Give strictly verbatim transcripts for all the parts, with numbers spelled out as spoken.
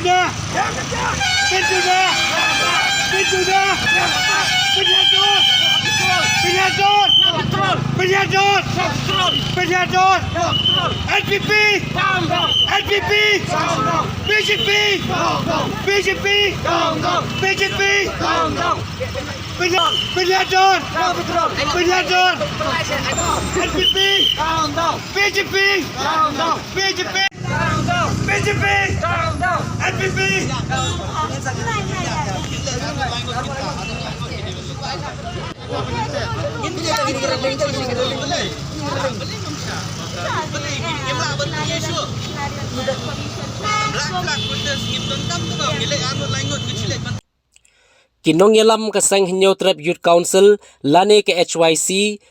Pynjuh da! Pynjuh da! Pynjuh da! Pynjuh da! Pynjuh da! Pynjuh da! Pynjuh da! N P P! N P P! B J P! B J P! B J P! Pynjuh da! Pynjuh da! Pynjuh da! N P P! B J P! B J P! B J P! B J P! N P P! Ki nongïalam ka seng Hynñiewtrep Youth Council lane ka H Y C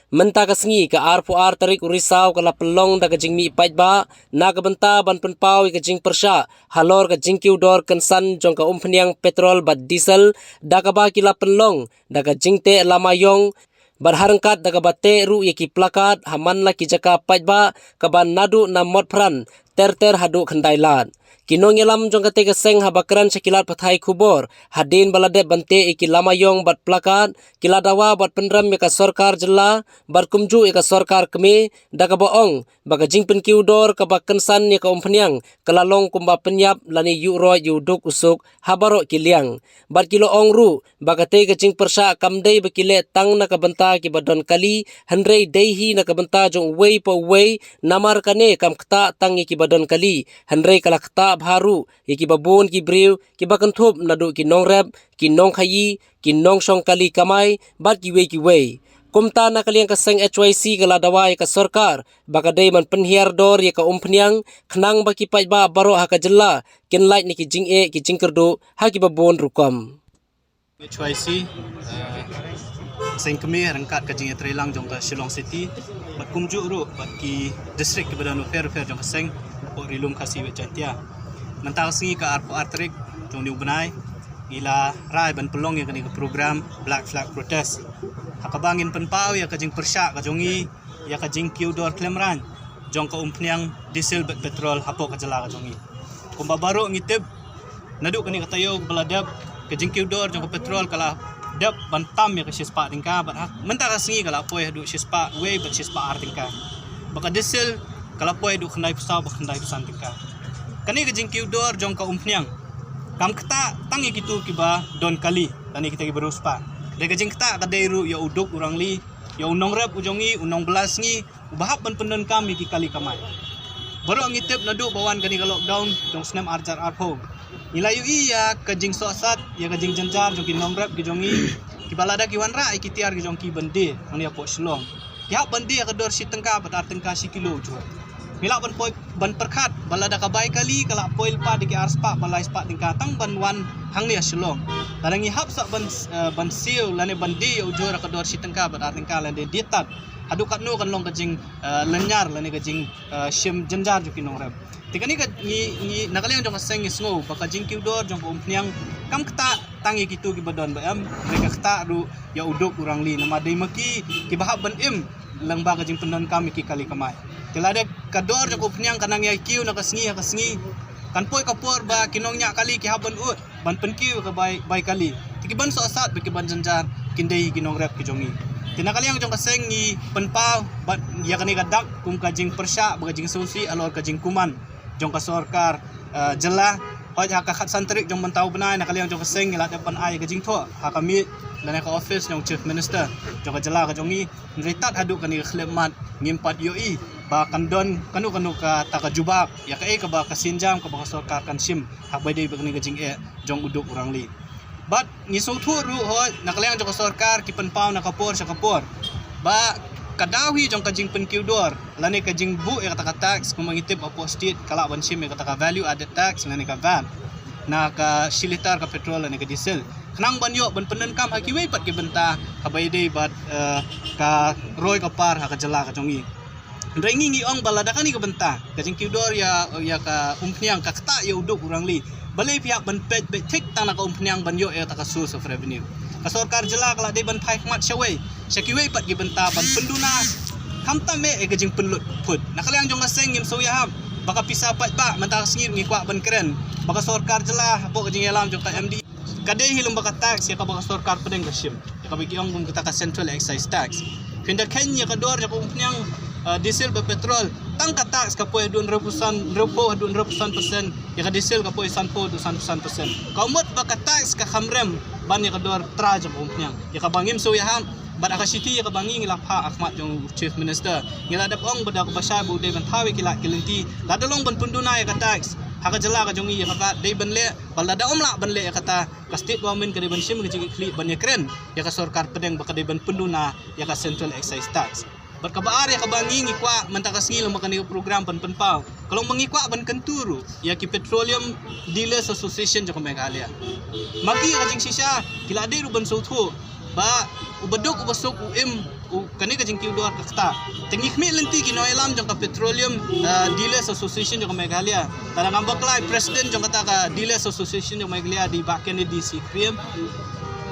mynta ka sngi ka arphew ar tarik u Risaw ka la pynlong da ka jingmih paidbah na ka bynta ban pynpaw ïa ka jingpyrshah halor ka jingkiew dor kynsan jong ka umphniang petrol bad diesel, da kaba ki la pynlong da ka jingteh lama ïong bad ha ryngkat da kaba teh ruh ïa ki plakat ha man la ki jaka paidbah, kaba naduh na Motphran ter ter haduh Khyndailad. Ki nongïalam jong katei ka seng haba kren sha ki lad pathai khubor hadien ba la dep ban teh ïa ki lama ïong bad plakat, ki la dawa bad pynrem ïa ka sorkar jylla bad kumjuh ïa ka sorkar kmie, da kaba ong ba ka jingpynkiew dor kaba kynsan ïa ka umphniang ka la long kumba pynïap lane ïuh roit ïuh duk u suk ha baroh ki liang. Bad ki la ong ruh ba katei ka jingpyrshah kam dei ba ki leh tang na ka bynta kiba don kali, hynrei dei hi na ka bynta jong uwei pa uwei, namar kane kam ktah tang ïa kiba don kali, hynrei ka la ktah bha ruh ïa kiba bun ki briew kiba kynthup naduh ki nongrep, ki nongkhaïi, ki nongshong kali kamai bad kiwei kiwei. Kumta na ka liang ka seng H Y C ka la dawa ïa ka sorkar ba ka dei ban pynhiar dor ïa ka umphniang, khnang ba ki paidbah baroh ha ka jylla kin lait na ki jingeh ki jingkyrduh ha kiba bun rukom. H Y C, eh, seng kmie ryngkat ka jingïatreilang jong ka Shillong City bad kumjuh ruh bad ki district kiba don bapher bapher jong ka seng hapoh Ri Lum Khasi West Jaiñtia. Mynta ka sngi ka arphew ar tarik jong une u bnai ngi la rai ban pynlong ïa kane ka program Black Flag Protest, ha kaba ngin pynpaw ïa ka jingpyrshah ka jong ngi ïa ka jingkiew dor khlem rang jong ka umphniang diesel bad petrol hapoh ka jylla ka jong ngi. Kumba baroh ngi tip, naduh kane ka taïew kaba la dep, ka jingkiew dor jong ka petrol ka la dep ban tam ïa ka shispah tyngka, bad ha mynta ka sngi ka la poi haduh shispah wei bad shispah ar tyngka. Bad ka diesel ka la poi haduh khyndaiphew saw bad khyndaiphew san tyngka. Kane ka jingkiew dor jong ka umphniang kam ktah tang ïa kito kiba don kali lane kita kiba riewspah. Dei ka jingktah ka dei ruh ïa u duk u rangli, ïa u nongrep u jong ngi, u nongbylla sngi, uba hap ban pyndonkam ïa ki kali kamai. Baroh ngi tip naduh ba wan kane ka lockdown jong snem ar hajar arphew, ngi la ïohi ïa ka jingsohsat, ïa ka jingjynjar jong ki nongrep ki jong ngi, kiba lada ki wanrah ïa ki tiar ki jong ki ban die hangne hapoh Shillong, ki hap ban die ha ka dor shi tyngka bad ar tyngka shi kilo u jhur. Ngi lah ban poi ban pyrkhat ba lada ka bai kali ka la poi lypa da ki arspah bad laispah tyngka tang ban wan hangne ha Shillong. Lada ngi hap sah ban, eh, ban siew lane ban die ïa u jhur ha ka dor shi tyngka bad ar tyngka lane die tad, haduh katno kan long ka jing, eh, lynñiar lane ka jing, eh, shim jynjar jong ki nongrep. Te kane ka ngi, ngi na ka liang jong ka seng ngi sngew ba ka jingkiew dor jong ka umphniang kam ktah tang ïa kito kiba don ba em, hynrei ka ktah ruh ïa u duk u rangli, namar dei ma ki kiba hap ban im lyngba ka jingpyndonkam ïa ki kali kamai. Te lada ka dor jong ka umphniang ka nang ïai kiew na ka sngi ha ka sngi, kan poi ka por ba ki nongñiah kali ki hap ban ud ban pynkiew ïa ka bai, bai kali. Te ki ban sohsat bad ki ban jynjar kin dei ki nongrep ki jong ngi. Te na ka liang jong ka seng ngi pynpaw bad ïa kane ka dak kum ka jingpyrshah bad ka jingsngewsih halor ka jingkuman jong ka sorkar, eh, jylla. Hooid, ha ka khatsan tarik jong mynta u bnai na ka liang jong ka seng ngi la dep ban ai ka jingthoh ha ka miej lane ka office jong Chief Minister jong ka jylla ka jong ngi. Hynrei tad haduh kane ka khyllipmat ngim pat ïohi ba kan don kano kano kata ka jubab ïa kaei kaba ka sienjam kaba ka sorkar kan shim ha kaba ïadei bad kane ka jingeh jong u duk u rangli. Bad ngi sngewthuh ruh, hooid, na ka liang jong ka sorkar ki pynpaw na ka por sha ka por ba ka daw hi jong ka jingpynkiew dor lane ka jingbuh ïa kata ka tax, kumba ngi tip hapoh state ka lah ban shim ïa kata ka value added tax lane ka VAT na ka shi litar ka petrol lane ka diesel, khnang ban ïoh ban pyndonkam ha kiwei pat ki bynta ha kaba ïadei bad, eh, ka roi ka par ha ka jylla ka jong ngi. Hynrei ngi ngi ong ba lada kane ka bynta ka jingkiew dor ïa, ïa ka umphniang ka ktah ïa u duk u rangli, balei phi hap ban peit beit thik tang na ka umphniang ban ïoh ïa kata ka source of revenue? Ka sorkar jylla ka la dei ban phai khmat shawei sha kiwei pat ki bynta ban pynduna khamtam eh ïa ka jingpynlut phut. Na ka liang jong ka seng ngim sngewhun Ba ka pisa paidbah mynta ka sngi ngi kwah ban kren ba ka sorkar jylla hapoh ka jingïalam jong ka M D, ka dei hi lem ba ka tax ïa kaba ka sorkar pdeng ka shim, ïa kaba ki ong kum kata ka Central Excise Tax. Phin da kheiñ ïa ka dor ïa ka umphniang, uh, diesel bad petrol, tang ka tax ka poi haduh hynriewphew san, hynriewphew haduh hynriewphew san percent, ïa ka diesel ka poi sanphew haduh sanphew san percent. Ka mut ba ka tax ka kham rem ban ïa ka dor trai jong ka umphniang, ïa kaba ngim shu ïahap. Bad ha ka shithi ïa kaba ngi ngi la phah ha khmat jong u Chief Minister, ngi la dep ong ba da kaba shai ba u dei ban thaw ïa ki lad ki lynti, lada long ban pynduna ïa ka tax ha ka jylla ka jong ngi, ïa kaba dei ban leh. Bad lada ym lah ban leh ïa kata, ka state government ka dei ban shim ka jingkitkhlieh ban ïakren ïa ka sorkar pdeng ba ka dei ban pynduna ïa ka Central Excise Tax. Bad kaba ar ïa kaba ngi ngi kwah mynta ka sngi lem ba kane ka program ban pynpaw, ka long ba ngi kwah ban kyntu ruh ïa ki Petroleum Dealers Association jong ka Meghalaya. Ma ki ha ka jingshisha ki la dei ruh ban sngewthuh ba uba duk uba suk u im u kane ka jingkiew dor ka ktah. Te ngi khmih lynti ki nongïalam jong ka Petroleum, uh, Dealers Association jong ka Meghalaya. Te lada ngam bakla, president jong kata ka Dealers Association jong ka Meghalaya dei Bah Kennedy C Khyriem.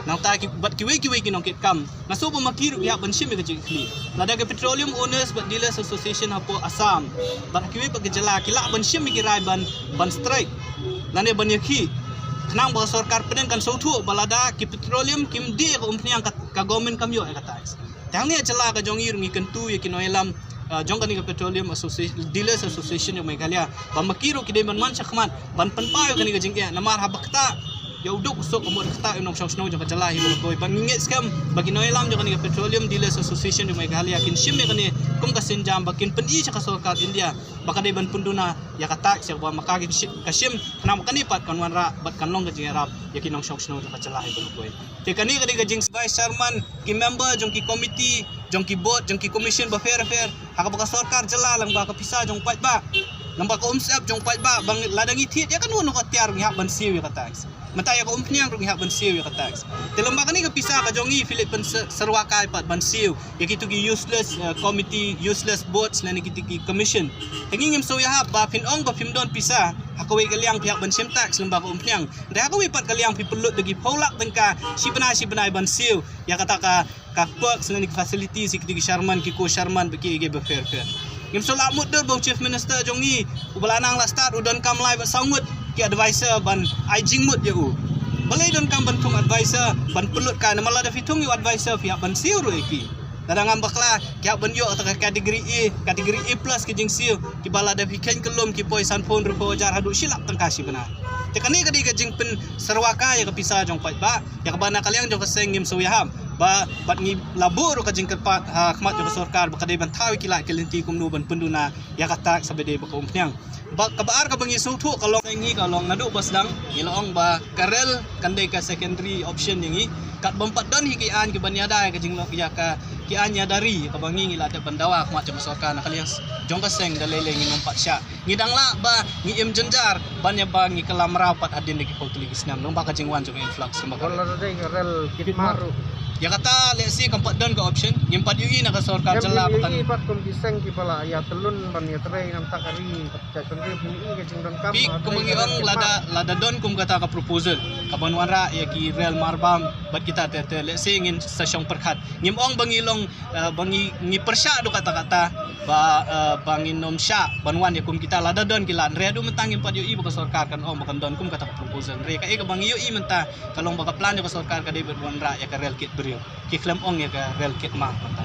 Nangta ki, bad kiwei kiwei ki nongkitkam. Nga sngew ba ma ki ruh ki hap ban shim ïa ka jingkitkhlieh. Lada ka Petroleum Owners bad Dealers Association hapoh Assam bad kiwei pat ki jylla ki lah ban shim ïa ki rai ban, ban strike lane ban ïakhih, khnang ba ka sorkar pdeng kan sngewthuh ba lada ki petroleum kim die ïa ka umphniang ka, ka government kam ïoh ïa ka tax. Te hangne ha jylla ka jong ngi ruh ngi kyntu ïa ki nongïalam, uh, jong kane ka Petroleum Association, Dealers Association jong Meghalaya, ba ma ki ruh ki dei ban wan shakhmat ban pynpaw ïa kane ka jingeh, namar haba ktah ïa u duk u suk ka mut ktah ïa u nongshong shnong jong ka jylla hi baroh kawei. Bad ngi ngeit skhem ba ki nongïalam jong kane ka Petroleum Dealers Association jong Meghalaya kin shim ïa kane kum ka sienjam ba kin pyni sha ka sorkar India ba ka dei ban pynduna ïa ka tax ïa kaba ma ka ka shim, khnang ba kane pat kan wanrah bad kan long ka jingïarap ïa ki nongshong shnong jong ka jylla hi baroh kawei. Te kane ka dei ka jing vice chairman, ki member jong ki committee, jong ki board, jong ki commission bapher bapher, ha kaba ka sorkar jylla lyngba ka pisa jong paidbah, lyngba ka umsyep jong paidbah, ba lada ngi thied ïa kano kano ka tiar ngi hap ban siew ïa ka tax. Mynta ïa ka umphniang ruh ngi hap ban siew ïa ka tax. Te lyngba kane ka pisa ka jong ngi, Philip, pynse-, syrwa kai pat ban siew ïa kito ki useless, uh, committee, useless boards lane kito ki commission. Te ngi ngim shu ïahap ba phin ong ba phim don pisa ha kawei ka liang phi hap ban shim tax lyngba ka umphniang. Te ha kawei pat ka liang phi pynlut da ki phew lak tyngka shi bnai shi bnai ban siew ïa kata ka, ka perks lane ki facilities ïa kito ki chairman, ki co-chairman bad kiei kiei bapher bapher. Ngim shu lah mutdur ba u Chief Minister jong ngi uba la nang la stad u donkam lai bad saw ngut ki advisor ban ai jingmut ïa u. Balei donkam ban thung advisor ban pynlut kai, namar lada phi thung ïa u advisor phi hap ban siew ruh ïa ki. Lada ngam bakla ki hap ban ïoh kata ka category A, category A plus ki jingsiew kiba lada phi kheiñ kyllum ki poi sanphew, hynriewphew hajar haduh shi lak tyngka shi bnai. Te kane ka dei ka jingpynsyrwa kai ïa ka pisa jong paidbah, ïa kaba na ka liang jong ka seng ngim shu ïahap. Ba, bad ngi la buh ruh ka jingkyrpad ha khmat jong ka sorkar ba ka dei ban thaw ïa ki lad ki lynti kumno ban pynduna ïa ka tax haba dei ba ka umphniang. Ba kaba ar kaba ngi sngewthuh ka long, ngi ka long naduh ba sdang ngi la ong ba ka rel kan dei ka secondary option ïa ngi. Katba ym pat don hi ki aiñ kiban ïada ïa ka jinglong ïa ka, ki aiñ ïada ri, kaba ngi ngi la dep ban dawa ha khmat jong ka sorkar, na ka liang jong ka seng da lei lei ngim pat shah. Ngi dang lah ba ngi im jynjar ban ïa ba ngi kylla mraw pat hadien da ki phew tylli ki snem lyngba ka jingwan jong ka influx lyngba ka rel. Ïa kata lehse kam pat don ka option, ngim pat ïohi na ka sorkar jylla ba kan. Ïohi pat kum ki seng kiba la ïa tyllun ban ïa trei na ka bynta ka ri. Phi, kum ngi ong lada, lada don kum kata ka proposal kaban wanrah ïa ki rel marbam bad kita ter ter, lehse ngin sa shong pyrkhat. Ngim ong ba ngi long, eh, ba ngi, ngi pyrshah duh katta katta ba, eh, ba ngin ym shah ban wan ïa kum kita lada don ki lad. Hynrei haduh mynta ngim pat ïohi ba ka sorkar kan ong ba kan don kum kata ka proposal. Hynrei kaei kaba ngi ïohi mynta ka long ba ka plan jong ka sorkar ka dei ban wanrah ïa ka rel kit briew. Ki khlem ong ïa ka rel kit mar mynta.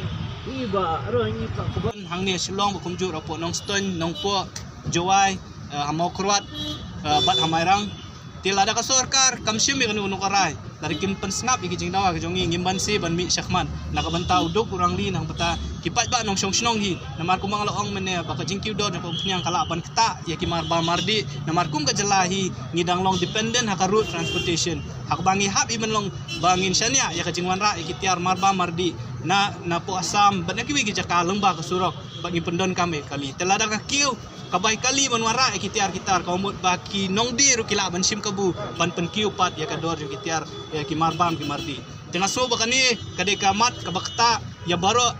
Hangne Shillong bad kumjuh ruh hapoh Nongstoiñ, Nongpoh, Jowai, eh, ha Mawkyrwat, eh, bad ha Mairang. Te lada ka sorkar kam shim ïa kano kano ka rai, lada kim pynsngap ïa ki jingdawa ka jong ngi, ngim banse ban mih shakhmat na ka bynta u duk u rangli, na ka bynta ki paidbah nongshong shnong hi. Namar kumba nga la ong mynne ba ka jingkiew dor jong ka umphniang ka lah ban ktah ïa ki marbam mardih. Namar kum ka jylla hi ngi dang long dependent ha ka road transportation. Ha kaba ngi hap hi ban long ba ngin shaniah ïa ka jingwanrah ïa ki tiar marbam mardih na, napoh Assam bad na kiwei ki jaka lyngba ka surok, ba ngin pyndonkam ïa kali. Te lada ka kiew ka bai kali ban wanrah ïa ki tiar ki tar, ka mut ba ki nongdie ruh ki lah ban shim kabu ban pynkiew pat ïa ka dor jong ki tiar, ïa ki marbam ki mardih. Te nga sngew ba kane ka dei ka mat kaba ktah ïa baroh,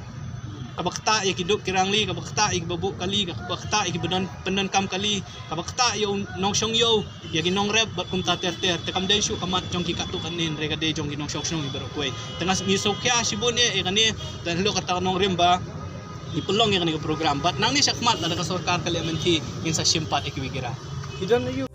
kaba ktah ïa ki duk ki rangli, kaba ktah ïa kiba buh kali, kaba ktah ïa kiba don pyndonkam kali, kaba ktah ïa u nongshong ïew, ïa ki nongrep bad kumta ter ter. Te kam dei shuh ka mat jong ki katto katne, hynrei ka dei jong ki nongshong shnong hi baroh kawei. Te nga, ngi sngewkhia shibun eh ïa kane, te hynrei kata ka nongrim ba Ngi pynlong ïa kane ka program. Bad nangne shakhmat lada ka sorkar ka leh mynthi ngin sa shim pat ïa kiwei ki rang. Ki don ïa u.